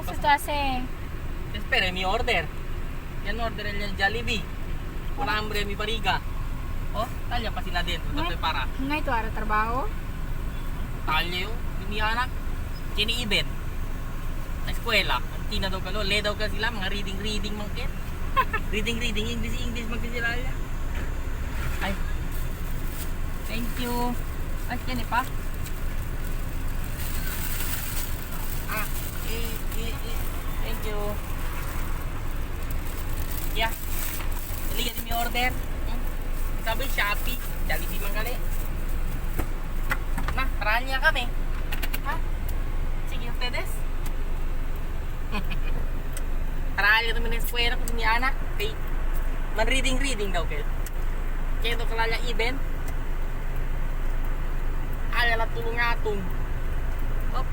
Cosa hace? Espera mi order. Yan order niya Jollibee. Wala hambre mi pariga. Oh, talya pa sila dentro. Tapos para. Nga ito ara trabaho? Talya yun. Hindi anak. Kini event. Sa eskwela. Ang tina daw kalo. Le daw ka sila. Mga reading reading mangkit. Reading reading. English English magka sila. Ay. Thank you. Ay, kini pa. Ah, eh, eh, eh. Thank you. Yeah. Dali yan mi order. Sabi Shopee. Jollibee man gali. Na, tarahan niya kami. Ha? Sige, ustedes. Tarahan niya kami ng eskwela kung ni anak. Kay, man reading reading daw kayo. Kaya daw kalala event. Alala tulungatong. Op.